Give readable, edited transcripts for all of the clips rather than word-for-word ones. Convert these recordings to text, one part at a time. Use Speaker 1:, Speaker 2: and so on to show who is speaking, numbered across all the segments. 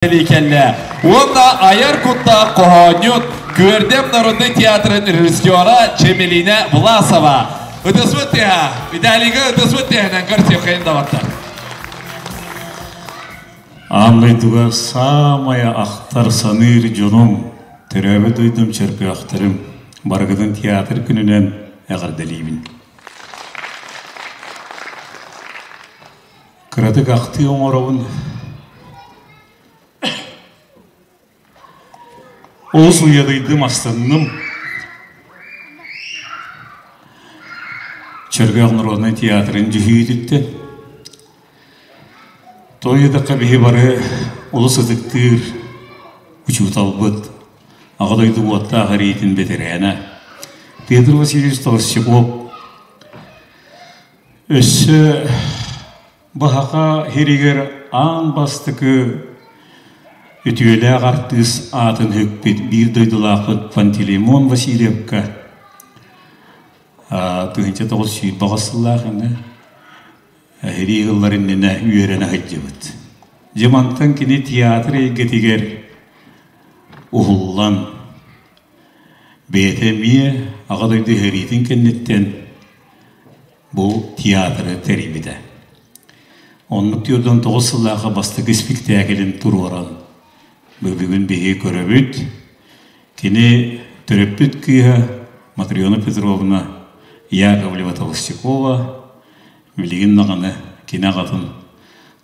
Speaker 1: Кэллэ. Уонна айар куттаах хоһоонньут, Күөрдэм народнай театрын режиссера Чемелина Власова. Ытыспыт тыаһа, Виталийга ытыспыт тыаһынан көрсүөххэйин доҕоттор.
Speaker 2: Аан дойдуга саамай ахтар саныыр дьонум, төрөөбүт дойдум чөркөөхтөрүм, барыгытын театр күнүнэн эҕэрдэлиибин. Кыратык ахтыы оҥоробун. Олус уйадыйдым, астынным. Чөргөөх народнай театрын дьүһүйүүтүттэн. Тоҕо биһи бары олус ытыктыыр учууталбыт, Аҕа дойду уоттаах эриитин бэтэрээнэ Петр Васильевич Толстяков Өссө Баһаха сиригэр аан бастакы үтүөлээх артыыс аатын сүкпүт биир дойдулаахпыт Пантелеймон Васильевка 1928 сыллаах ини эһирии ыллар иннинэ үөрэнэ сылдьыбыт. Дьэ мантан кини театр эйгэтигэр уһуллан бэйэтэ эмиэ Аҕа дойду сэриитин кэнниттэн бу театры тэрийбитэ. Оннук 49 сыллаахха бастакы испиктээкилин туруоран бүгүн биһиги көрөбүт. Кини төрөппүт кыыһа Матрена Петровна Яковлева Толстякова билигин даҕаны кини аҕатын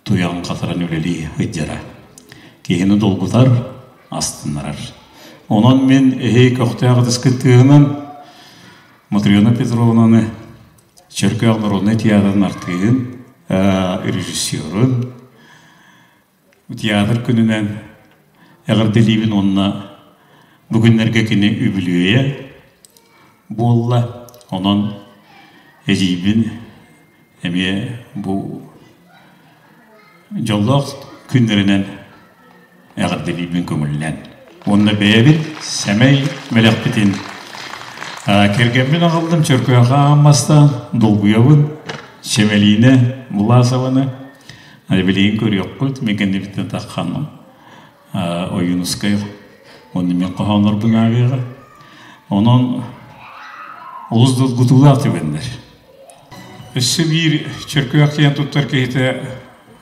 Speaker 2: туйаҕын хатаран үлэлии сылдьара. Киһини долгутар, астыннарар. Онон мин эһиги көхтөөх ытыскыт тыаһынан Матрена Петровнаны Чөркөөх народнай театрын артыыһын, режиссерун театр күнүнэн эҕэрдэлиибин уонна бу күннэргэ кини үбүлүөйэ буолла. Онон эдьиийбин эмиэ бу дьоллоох күннэринэн эҕэрдэлиибин көҥүллээн. Уонна бэйэбит сэмэй бэлэхпитин кэргэммин аҕаллым Чөркөөхө ааммастаан долгуйабын Чэмэлиинэ Власованы билигин көрүөххүт мин кэннибиттэн таххан Ойуунускай уонна мин хоһооннорбун ааҕыаҕа. Онон олус долгутуулаах түгэннэр. Өссө биир Чөркөөх диэн туттар киһитэ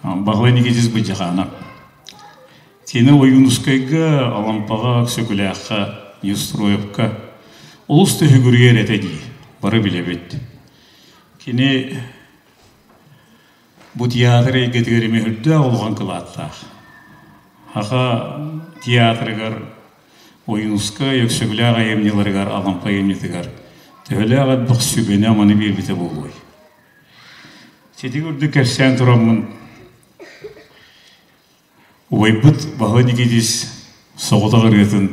Speaker 2: Баһылай Никитич Быдьахаанап. Кини Ойуунускайга, Алампаҕа, Өксөкүлээххэ, Неустроевка олус да үһүгүрүйэр этэ дии, бары билэбит. Кини бу театр эйгэтигэр эмиэ үрдээх улахан кылааттаах. Саха театрыгар Ойуунускай, Өксөкүлээх айымньыларыгар, Алампа айымньытыгар төһөлөөх элбэх сүбэни-аманы биэрбитэ буолуой? Сити курдук кэпсээн тураммын Убайбыт Баһылай Никитич соҕотох ырыатын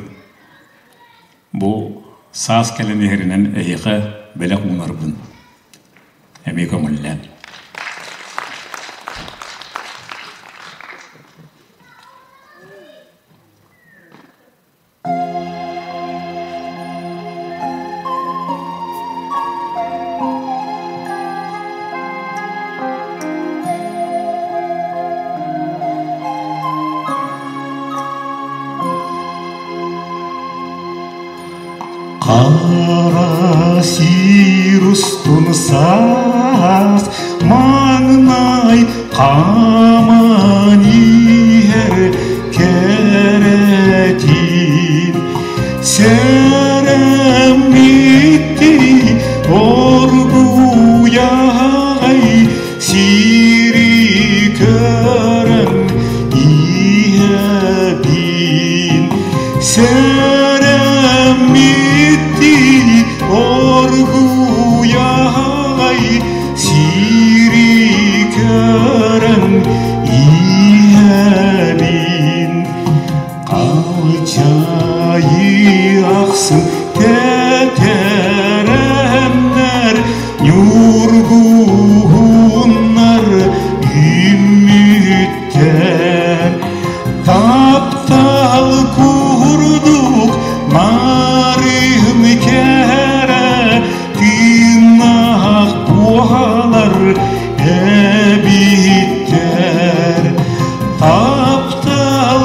Speaker 2: бу саас кэлэн иһэринэн эһиэхэ бэлэх уунарбын эмиэ көҥүллээн.
Speaker 3: Хара сир устун саас маҥнай хааман иһэр кэрэтин Сэрэммиттии оргуйаҕай сири көрөн иһэбин Сэрэммиттии оргуйаҕай сири көрөн иһэбин Алчайы ахсын тэтэрэннэр ньургуһуннар үүммүттэр Таптал курдук нарын кэрэ тыыннаах буолар эбиттэр Таптал.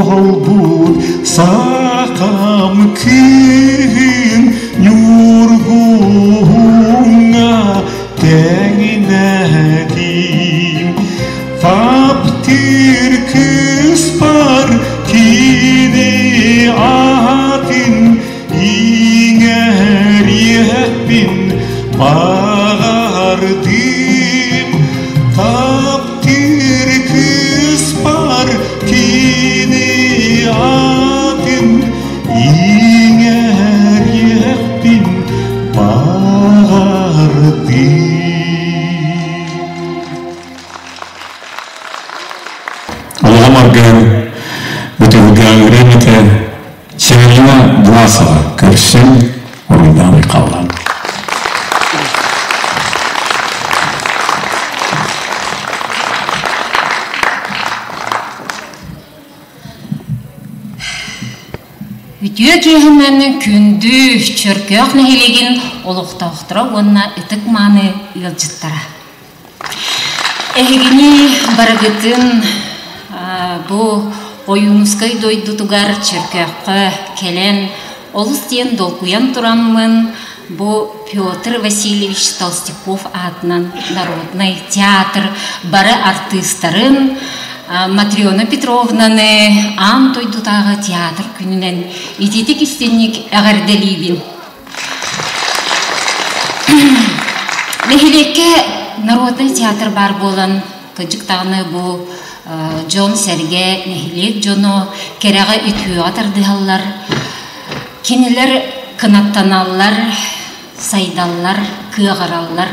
Speaker 3: буолбут сахам кыыһын Ньургуһуҥҥа тэҥинэтим. Таптыыр кыыспар кини аатын иҥэриэхпин баҕардым. Таптыыр кыыспар кини аатын иҥэриэхпин баҕардым.
Speaker 2: Улахан аргыһын Бутылгаҥырын этэ Северина Власова көрсөн уруйдаан хааллан.
Speaker 4: Үтүө киэһэнэн күндү Чөркөөх нэһилиэгин олохтоохторо уонна ытык-мааны ыалдьыттара. Эһигини барыгытын бу Ойуунускай дойдутугар Чөркөөххө кэлэн олус диэн долгуйан тураммын бу Петр Васильевич Толстяков аатынан народнай театр бары артыыстарын Матрена Петровнаны аан дойдутааҕы театр күнүнэн итиитик истинник эҕэрдэлиибин. Нэһилиэккэ народнай театр баар буолан, кырдьык даҕаны бу дьон-сэргэ, нэһилиэк дьоно кэрэҕэ үтүөҕэ тардыһаллар. Кинилэр кынаттаналлар, сайдаллар, кыаҕыраллар,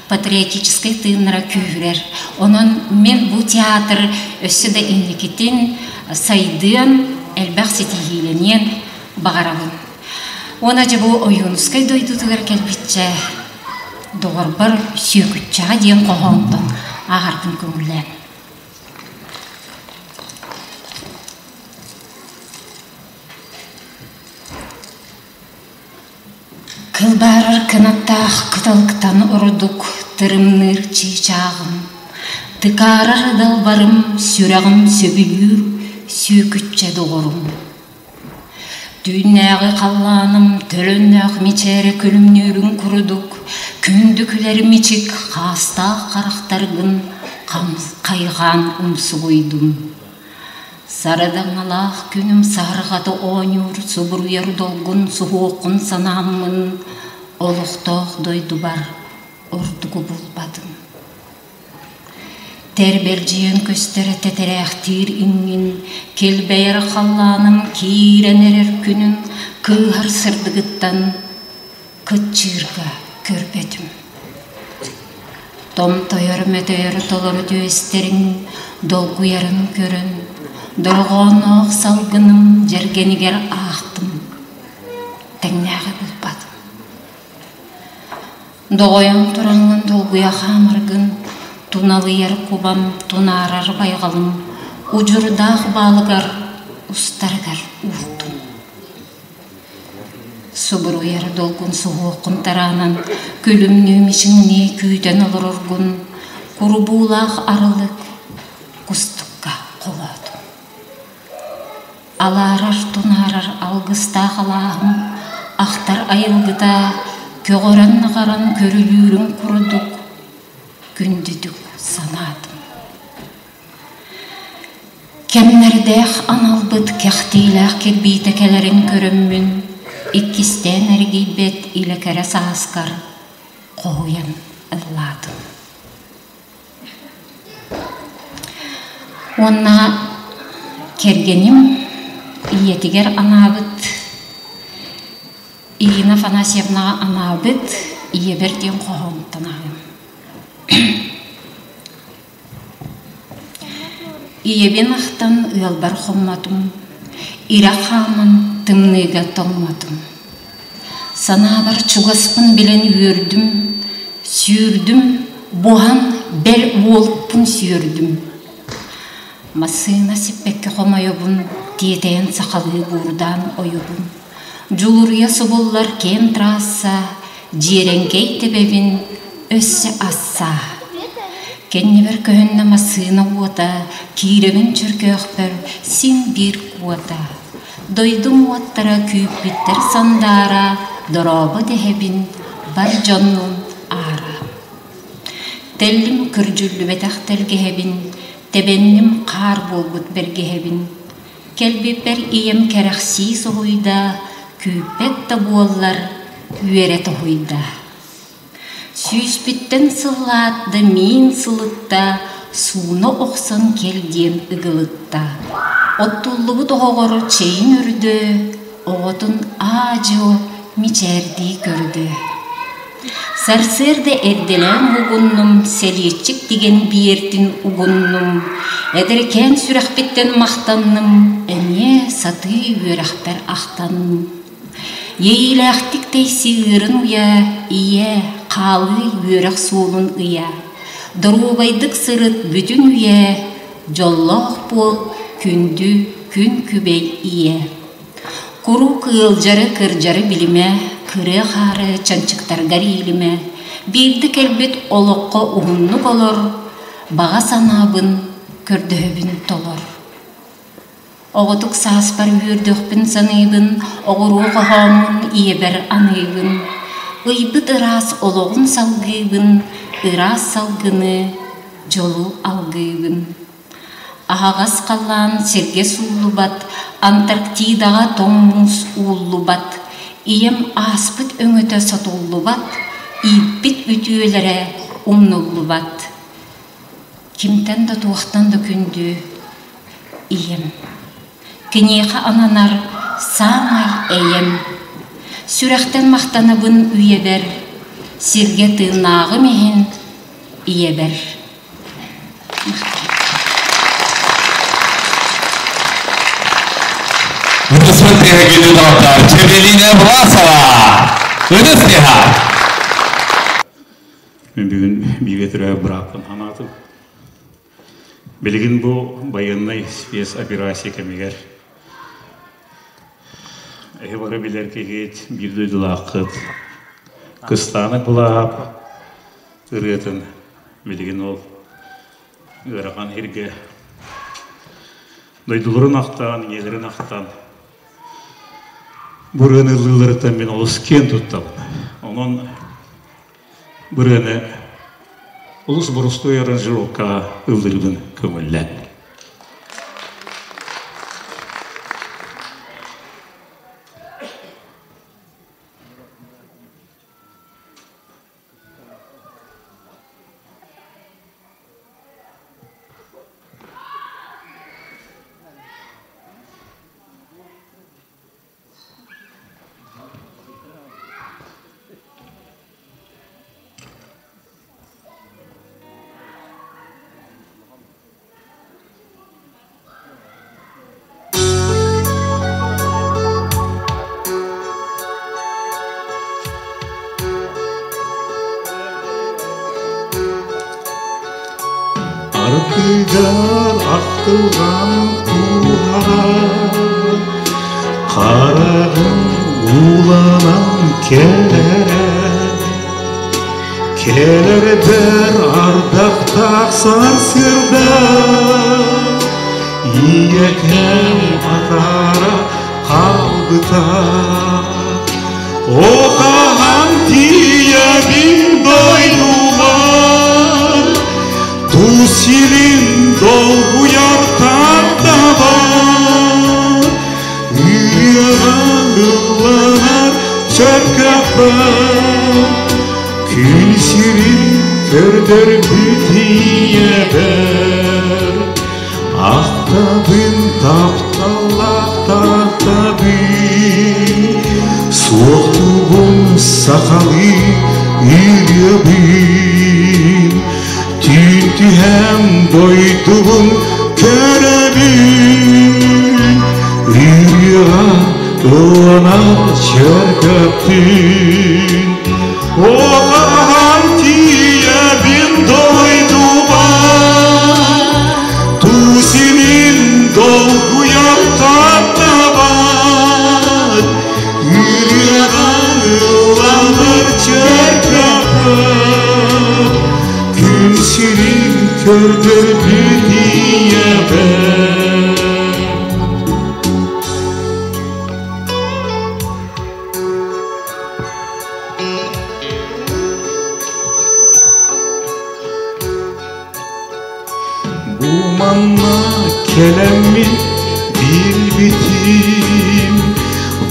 Speaker 4: патриотическай тыыннара күүһүрэр. Онон мин бу театр өссө да инникитин сайдыан, элбэх ситиһиилэниэн баҕарабын. Уонна дьэ бу Ойуунускай дойдутугар кэлбиччэ доҕорбор Сүөкүччэҕэ диэн хоһоонтон ааҕарбын көҥүллээн. Кылбаарар кынаттаах кыталыктан ордук тырымныыр чыычааҕым, тыкаарар далбарым сүрэҕим сөбүлүүр сүөкүччэ доҕорум. Түүннээҕи халлааным төлөннөөх мичээрэ күлүмнүүрүн курдук, күндү күлэр мичик хаастаах харахтаргын хайҕаан умсугуйдум. Сардаҥалаах күнүм саһарҕата оонньуур субуруйар долгун суһуоххун санааммын олохтоох дойдубар ордугу булбатым. Тэрбэлдьийэн көстөр тэтэрээхтиир иҥҥин, килбэйэр халлааным киирэн эрэр күнүн кыыһар сырдыгыттан кыччыырга көрбөтүм. Томтойор мөтөйөр толору түөстэриҥ долгуйарын көрөн, дорҕоонноох салгыным дьэргэнигэр аахтым, тэҥнээҕи булбатым. Доҕойон тураҥҥын долгуйа хаамаргын, туналыйар кубам, тунаарар байҕалым удьурдаах баалыгар устарыгар уурдум. Субуруйар долгун суһуоххун тараанан, күлүмнүү мичиҥнии күүтэн олороргун, курубуулаах арылык кустукка холоотум. Алаарар-тунаарар алгыстаах алааһым ахтар айылгыта көҕөрөн-наҕаран көрүлүүрүн курдук күндүтүк санаатым. Кэмнэрдээх аналбыт кэхтиилээх кирбиитэ кэлэрин көрөммүн, иккистээн эргийбэт илэ кэрэ сааскар хоһуйан ыллаатым. Уонна кэргэним ийэтигэр анаабыт Ирина Афанасьевнаҕа анаабыт ийэбэр диэн хоһоонуттан ааҕыам. Ийэбин ахтан ыалбар хоммотум, ирэ хааман тымныыга тоҥмотум. Санаабар чугаспын билэн үөрдүм, сүүрдүм, буһан бэл уолпун сүөрдүм. Массыына сиппэккэ хомойобун, тиэтэйэн сахалыы буурдаан ойобун. Дьулуруйа субуллар киэҥ трасса, дьиэрэҥкэй тэбэбин өссө ассаа. Кэннибэр көһүннэ массыына уота, киирэбин чөркөөхпөр син биир куота. Дойдум уоттара күүппүттэр сандаара, дорообо дэһэбин бар дьоннуун аара. Тэллим күрдьүллүбэтэх тэлгэһэбин, тэбэнним хаар буолбут бэргэһэбин. Кэлбиппэр ийэм кэрэхсии соһуйда, күүппэт да буоллар, үөрэ тоһуйда. Сүүспүттэн сыллаат да миин сылытта, сууна охсон кэл диэн ыгылытта. Оттуллубут оһоҕор чэйин үрдө, оҕотун аа-дьуо мичээрдии көрдө. Сарсыарда эрдэлээн уһугуннум, сэлиэччик тигэн биэртин угуннум, эдэркээн сүрэхпиттэн махтанным, эмиэ сатыы үөрэхпэр ахтанным. Иэйиилээхтик тэйсиирин уйа, ийэ, хаалыы үөрэх суолун ыйа. Доруобайдык сырыт бүтүн үйэ, дьоллоох буол күндү күн күбэй ийэ. Куруук ыалдьары кырдьары билимэ, кырыа хаары чанчыктаргар иилимэ, биирдэ кэлбит олоххо уһуннук олор, баҕа санаабын көрдөһөбүн толор. Оҕотук сааспар үөрдүөхпүн саныыбын, оҕуруо хоһооммун ийэбэр аныыбын. Ыйбыт ыраас олоҕун салгыыбын, ыраас салгыны, дьолу алгыыбын. Аһаҕас халлаан сиргэ сууллубат, Антарктидаҕа тоҥ муус ууллубат, ийэм ааспыт өҥөтө сотуллубат, ииппит үтүөлэрэ умнуллубат. Кимтэн да туохтан да күндү ийэм. Киниэхэ ананар саамай эйэм. Сүрэхтэн махтанабын үйэбэр, сиргэ тыыннааҕым иһин ийэбэр.
Speaker 1: Ытыспыт тыаһа күндү доҕоттор, Чебелина Власова! Ытыс тыаһа!
Speaker 2: Мен бүгүн бииргэ төрөөбүт бырааппын санаатым. Билигин бу байыаннай спецоперация кэмигэр эһи бары билэр киһигит биир дойдулааххыт Кыстаанак Былаап ырыатын билигин ол ыарахан сиргэ дойдуларын ахтаан, ийэлэрин ахтаан бу ырыаны ыллыылларыттан мин олус киэн туттабын. Онон бу ырыаны олус боростуой аранжировкаҕа ыллыырбын көҥүллээн.
Speaker 3: Ардыгар ахтылҕан кууһаҕар Хараҕым ууланан кэлэрэ Кэлэрбэр ардахтаах сарсыарда Ийэкэм атаара хаалбыта О хаһан тиийэбин дойдубар Тус сирин долгуйар тартабар Ырыаҕа ылланар чөркөхпөр Күн сирин көрдөрбүт ийэбэр Ахтабын тапталлаах таптабын Суохтуубун сахалыы ырыабын Түүн түһэм дойдубун көрөбүн Ырыаҕа ылланар чөркөптүн Оҕаһан тиийэбин дойдубар Тусинин долгуйар таптабат Ырыаҕа ылланар чөркөппөр Күн сирин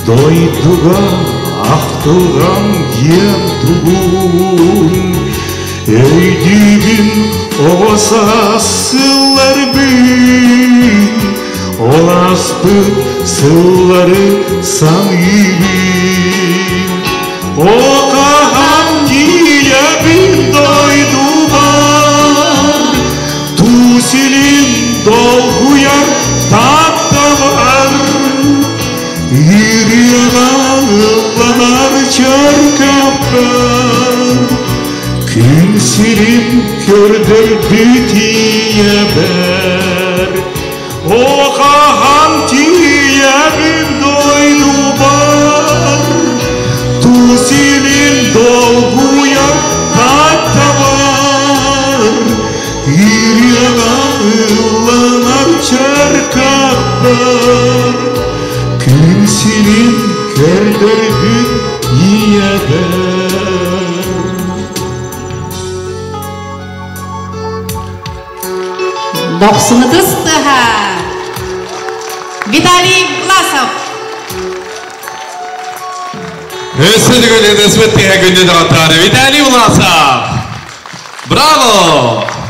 Speaker 3: Дойдуга ахтылҕан диэн тугун Өйдүүбүн оҕо саас сылларбын Ол ааспыт сыллары саныыбын Окаһан тиийэбин дойдубар Туу силин долгуйар таптабар Ырыаҕа ылланар чаркаппар Күн сирин көрдөрбүт ийэбэр Окаһан тиийэбин дойдубар Туу силин долгуйар таптабар Ырыаҕа ылланар чаркаппар Күн сирин көрдөрбүт ийэбэр
Speaker 5: Дохсунутус тыаһа Виталий Власов.
Speaker 1: Өссө төгүл ытыспыт тыаһа күндү доҕоттоор Виталий Власов! Браво!